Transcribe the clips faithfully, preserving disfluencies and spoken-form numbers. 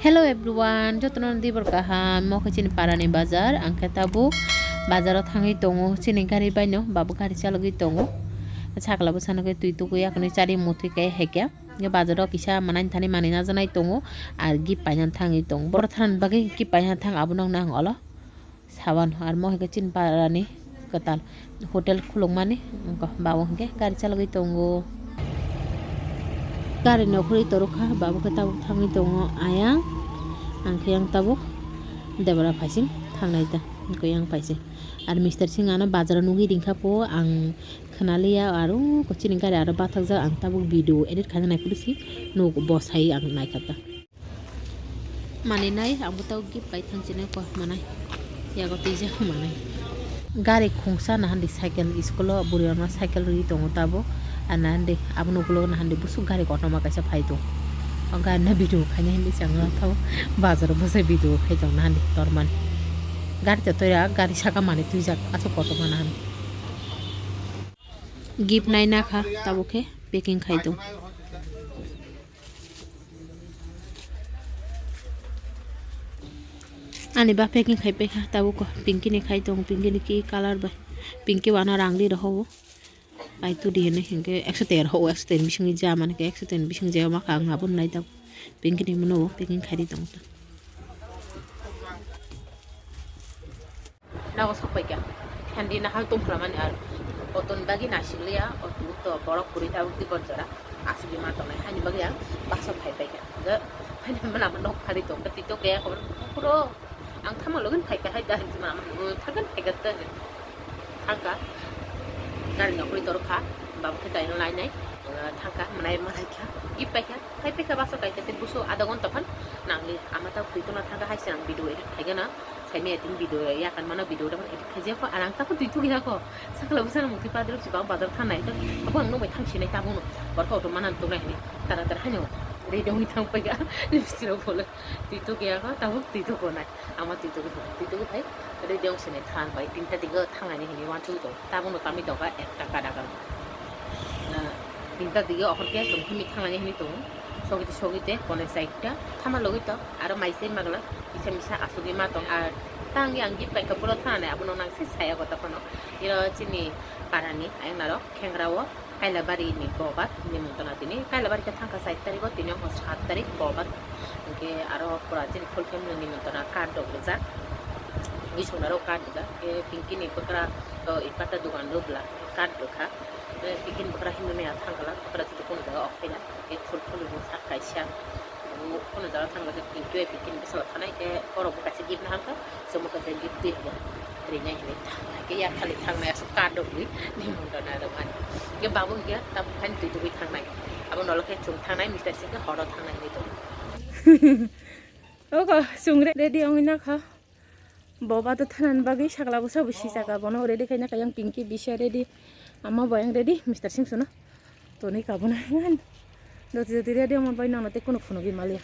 Hello everyone, jotono dibor kaham, mo khe chini parani bazar, ang khe tabuk bazaro thangwi tongo, chini gari baino, babu gari chalogwi tongo, sakla bwsano khe twi tugwi yakni chari muthwi khe hekya, bazaro kisa manani thani manwi najaknai tongo, ar gift paina thangwi tongo, borok thani bagwi gift paina thang abo nokna ang olo. Sawan ar mo hwnkhe chini parani kwtal hotel khulukmani, wngkha babu hwnkhe gari chalogwi tongo. Gari nokhorwi torokha, babu khe tabuk thangwi tongo ayang, ang khe yang tabuk debra phaising thangnai ta, wngkha yang phaising. Ar Mister Singh ano bazaro nugwi ringkha po, ang khwnaliya, aro chini gari aro bathakjak, ang tabuk video edit khaina naiphuru si nuk bosai ang naikha ta. Manwi nai, ang bo tau gift pai thang chini ko manai. Yago twijak manai. Gari khungsa nahandi cycle, school o bwrwi rokno cycle rwi tongo tabo. Ar nahandi abono ukulok nahandi busuk gari kotorma kaisa phai tongo. O gari no video khaina hindi chwng tabo. Bazar o bwsai video khai tong nahandi tormani. Gari to toya, gari saka manwi twijak aswk kotorma nahandi. Gift nai nakha tabo khe packing khai tong. Ani ba packing khai paikha tabuk o, pinky ni khai tongo, pinky ni ki colour bai, pinky wano rang li rohobo, ai tudi hinwi hinkhe ekso ter ho, ekso ter bisingni ja mankhe ekso ter bising je ma kha ang abo nai tabuk, pinky ni mano bo packing khai ri tongo. Nogo sok paikha. Phendi nahal tongphramani aro. Auto ni bagwi naisinglia, auto to borok kwrwi tabuk tei borjora. Asugwi ma tongnai haini bagwi ang bus o phai paikha. Hwnkhe haini bagwi lama nok phari tongkha, twi to kaya khobor. Phuro ang tamo login phaikha hai da hinwi mama hinwi thangkha phaikha ta hinwi. Thangkha. Gari nokhorwi torokha. Babo khe taino lainai. Thangkha, mwnai malaikha. Gift paikha. Phai paikha bus o kaisa tei busu adha ghonta phan nangli. Ama ta twi tongna thangkha hai se ang video edit khaigana. Saimaya tini video yakan mano video da edit khaijak kho, arang ta kho twi thugwi ha kho. Sakla bwsano mukti padrok si bang bazar thangnai to. Abo ang nokbai thang sinai tabukno. Borok auto manan tongnai hinwi tara tara haino ready wngwi thang paikha. Lipstick rok bole twi thugwi ha kho, tabuk twi thugo nai. Ama twi thugwi thai, twi thugwi thai. Ready wng sinai than bai tinta dige thangnani hinwi uansugwi tongo. Tabukno tamwi tongkha ekta kada karo. Tinta dige okhorkhe tongthimi thangnani hinwi tongo. Sogite sogite kone side ta thama logwi tong aro mai se magla kisa misa asugwi ma tong ar tangwi ang gift paikha buro thangnai abono nang se saya kotha phano iro chini parani ayang narok khengra o Kailabari ni bobat nimantana tini Kailabari khe thangkha sait tarikh o tini o sat tarikh bobat hwnkhe aro pura chini full family nimantana card rok rijak bwswk narok card rijak khe Pinky ni bwkra to ipata dogan rw bwla card rwkha. Tei bini bwkra hinwi maya thang kala bwkra twi kunu jaga o phaina tei phul phulwi bo sak kaisa bo kunu jaga thang khe twi twi bini bwsala thanai tei borok bo kaisa gift naham kha chwngbo kaisa gift twi bo rinai hinwi thang khe yakhali thangnai aswk card rwgwi nimung rwna rwmani hwnkhe babo hwnkhe tabuk haino twi tugwi thangnai abo nolo khe chwng thangnai Mister Singh khe horo thangnai hinwi tongo. Oko chwng ready wngwi nakha. Boba to thanani bagwi sakla bwsa bo sijak, bono ready khaina kha yang Pinky bisa ready, ama bo yang ready, Mister Singh suno tonwi ka bono. Joti joti ready omo bai nangno tei kunu phunugwi maliya.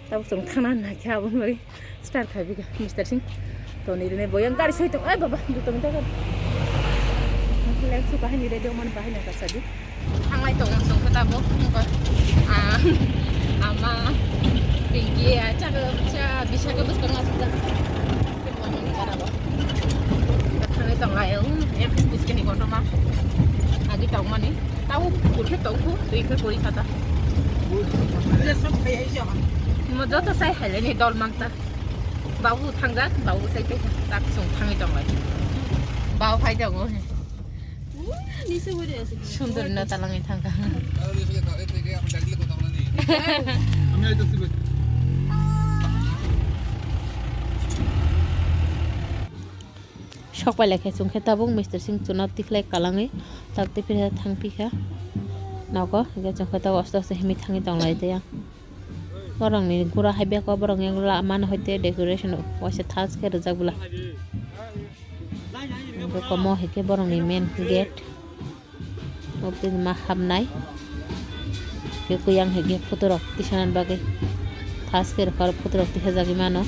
Tabuk chwng thangna nai khe aboni bagwi start khai bikha Mister Singh tonwi rwnai bo yang gari soi tong. Ai baba, joto mita gari. Lek su bahai ni ready omo bahai na kasadi. Thanglai tongo chwng khe tabuk, wngkha, ah, ama, Pinky, ah, chakhe, cha, bisa khe bwskango aswk jak. Thanglai tonglai, um, em, bwskani kotorma agi tongmani. Tabuk khe tongkhu, twi khe kori khata. Mo joto sai haileni dol manta. Babu thangjak, babu sai tei tak chwng thangwi tonglai. Babu phai tongo. Sundor na talangwi thangkha. Sok pai lai khe chwng khe tabuk Mister Singh chwngno tikhlai kalangwi tabuk tei phirsa thang phikha nogo, hwnkhe chwng khe tabuk aste aste himwi thangwi tong lai tei ang. Borokni gura hai beko borokni lama no hai tei decoration waisa thas khe rijak bwla. Hwnkhe komo hai khe borokni main gate. O tini ma habnai. Khe kuyang hai khe photo rok tisanani bagwi. Thas khe rwkha oro photo rok tisajagwi mano.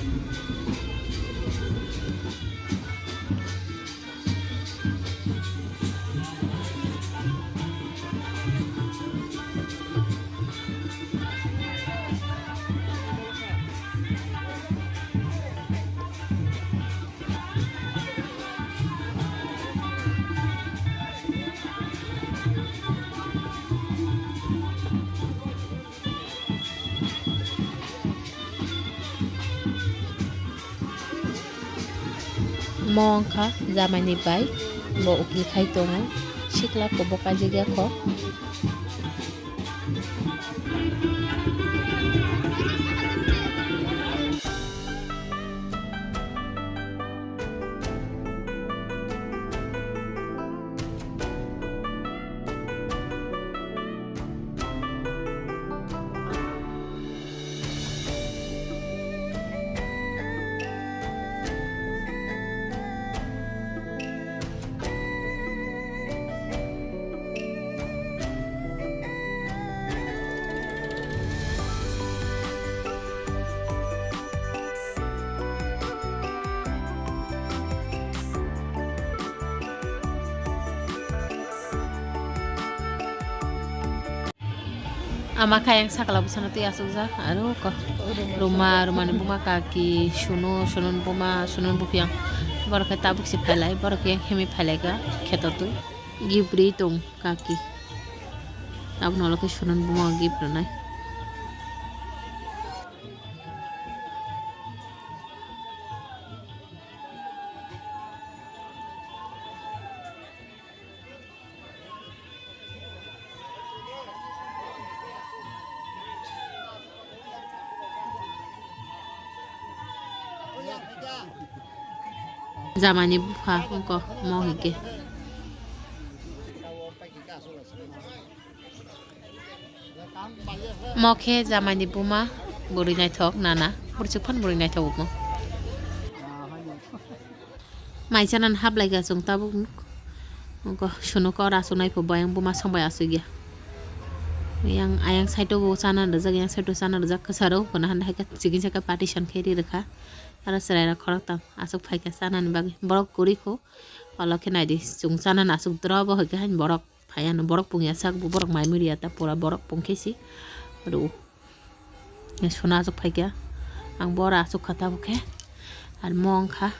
Mo wngkha jamaini bai, bo ukli khai tongo, sikla kubuk kaijak ya kho. Ama khe ayang sakla bwsano twi achukjak, aro ko ruma, rumani buma kaki, sunu, sununi buma, sununi buphiyang. Borok khe tabuk se phailai, borok khe yang himwi phailaika kheto twi. Gift ri tong kaki. Tabuk nolo khe sununi buma gift rwnai. Jamani bupha wngkha mo hwnkhe. Mo khe jamaini buma, bwrwi naithok nana, bwrwi chukphano bwrwi naithok omo. Mai chanani hablai kha chwng tabuk. Wngkha sunu kok aswk nai pho, bayang buma song bai aswk ya. Yang ayang side o bo chana rijak, yang side o chana rijak kwcharo, kono hande hai khe chikisa khe partition khe ri rwkha. Aro chwrai rok khoroktham aswk phaikha chanani bagwi, borok kwrwi kho. Olo khe naidi, chwng chanani aswk drobo hai khe haino borok. Phaiya no borok pungya sak bo, borok mai mui riya ta pura borok pung khe si rw. Suna aswk phaikya, ang bora aswk kha tabuk khe. Ar mo wngkha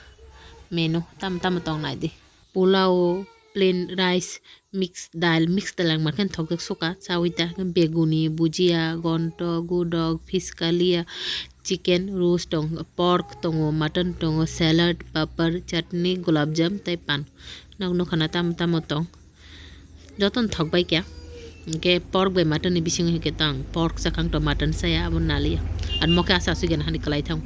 menu, tamo tamo tong nai di. Pulao, plain rice, mix dal, mix dal ang mankhe thokjak suka chaui ta, beguni, bujia, gonto, gudok, fish kalia, chicken, roast tong, pork tongo, mutton tongo, salad, papar, chutney, gulab jam tei pan. Nok nokha na tamo tamo tong. Jotono thok bai kha. Hwnkhe pork bai mutton ni bisingo hwnkhe tang pork chakang to mutton chaya abo naliya. Ar mo khe asa aswk gana hani kwlai thang.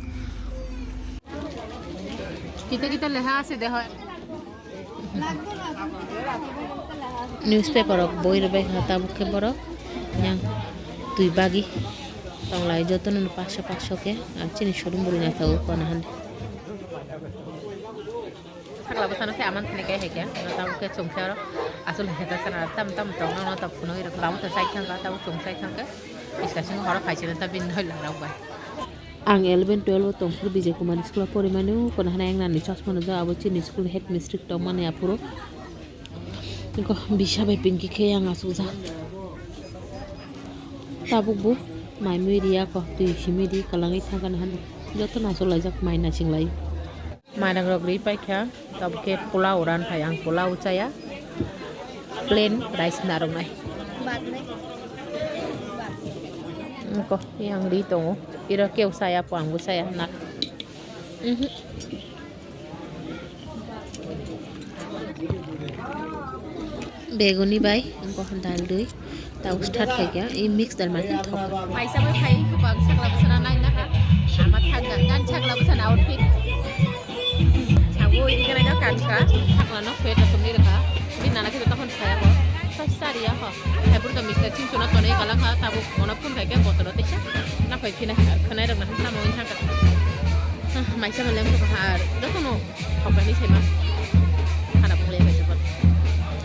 Kita kita leha ase de hoy. Newspaper rok boi rwbai kha tabuk khe borok yang twi bagwi tonglai jotono paso paso khe ar chini showroom bwrwi naithago kono hande. Sakla bwsano khe aman thani khe hai khe, no tabuk khe chwng khe oro aswk hai khe ta sana tam tam tong no tabuk phunui rwkha, amo to chai thang kha, tabuk chwng chai thang khe, biska sing horo phai sino ta bini noi la rok bai. Ang eleven twelve o tong phuru Bijay Kumar ni school o pori mani, kono hwnwi ang nani chosma nujak, abo chini school head mistress tong mani aphuru. Nokho bisa bai pinki khe ang asukjak. Tabuk bo mai mui riya kho, twi simi di kwlangwi thang kha na hwnwi. Joto no asuk laijak, mai na sing lai. Mainang rok ri paikha, tabuk khe pulao ran phai, ang pulao chaya, plain rice narwknai. Nokho yang ri tongo, iro keu chaya po, ang bo chaya na. Mhm. Beguni bai, wngkha dal dui, tabuk start khaikha, i mix dal mankhe thok. Paisa bai phai, kwbang sakla bwsana nai naka. Ama thangka, gan sakla bwsana outfit. Sabo ini kana no kanka, sakla no pet no tongni rwkha. Bini nana khe tokon saya bo. Sai sariya ho. Hai buru to mixer ching chuna tonwi kalangkha, tabuk mono phone khaikhe botoro teisa. Na phai phina khwnai rok na hamsa mo wngkha. Maisa malem ko bahar. Dokono. Hokani sema. Khana bole bai jabon.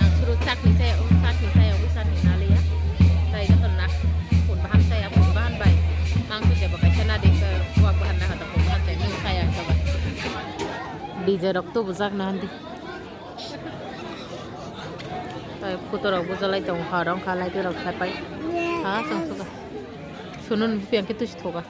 Ang suru chakni se, o chakni se, o chakni naliya. Tai joto na. Pun bahan se, pun bahan bai. Ang tu jabo kaisa na de, buak bahan na kata pun bahan se, nu saya coba. D J rok tu bujak na handi. Tai photo rok bujalai tong, ha rong kha lai rok sai pai. Ha song suka. Sunun biang ke tu thoga.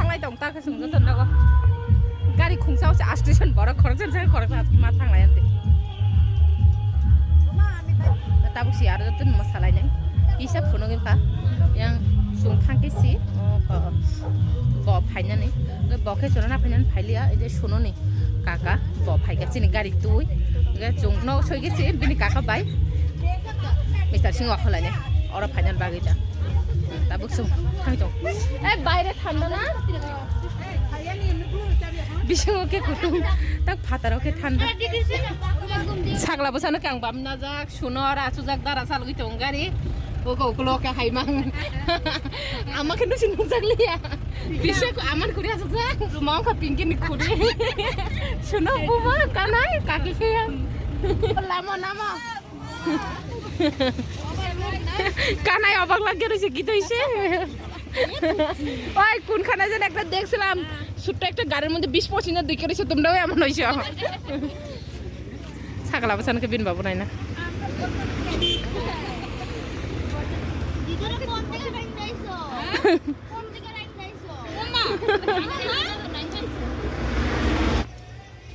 Pai tong ta khe chwng joto nogo. Gari khungsa o se station borok khoroksa se khoroksa ma thanglai ante. Tabuk si aro joto ma salai nai. Kisa phunuk wngkha. Yang chwng thang khe si, o, ko, bo phainani. Bo khe chwng na phainani phailiya, je sunoni kaka bo phaikha chini gari twi. Ge chwng no soi khe si bini kaka bai. Mister Singh wakhalai nai. Oro phainan bagwi ta. Tabuk chwng thang tong. Eh, baire thanda na? Bisingo khe kutung, tak phataro khe thanda. Sakla bwsano khe ang bam najak, suno aro achujak dara salgwi tongo gari. Ogo ukulo khe haimang. Ama khe nusi nukjak liya. Bisa ko aman khuri achujak. Ruma wngkha pinki ni khuri. Suno buma kanai kaki khe yang. Lama nama. Kanai obak lage roi se gito ise. Oi, kun khana jen ekta dekhsilam. Sutto ekta garir moddhe bis pochinno dui kere se tumda oi amon oiso. Sakla bwsano khe bin babu naina.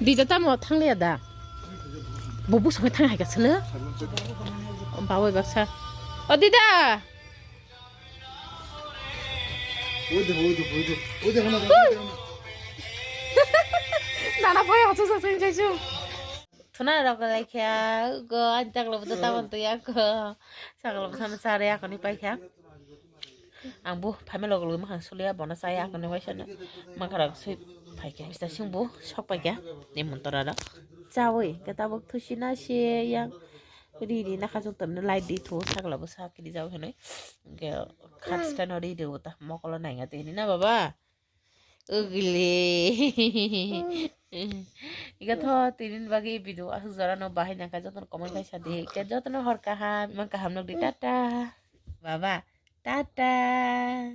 Dida tamo thangliya da. Bo bwskango thang hai ka sele. Babai baksa. O dida. Nana boy hachu sa sing jaju. Thuna rok lai kha go an chaklo bo tamo to ya ko. Saklo sana sare akoni pai kha. Ang bo phaima logo logo makhang suliya bono chaya akoni waisa no. Makhara sui phaikha. Mister Singh bo sok paikha. Ni montora rok. Chawi ke tabuk thusi na se yang. Ri ri na khachuk tongno light di thu sakla bo sak ri jao hinui. Ke khat stano ri ri uta mokolo nainga tini na baba. Ugile. Ika tho tinin bagi video asuk jora no bahai nangka jotono comment khai sadi. Ke jotono hor kaham, iman kaham nukdi, tata. Baba, tata.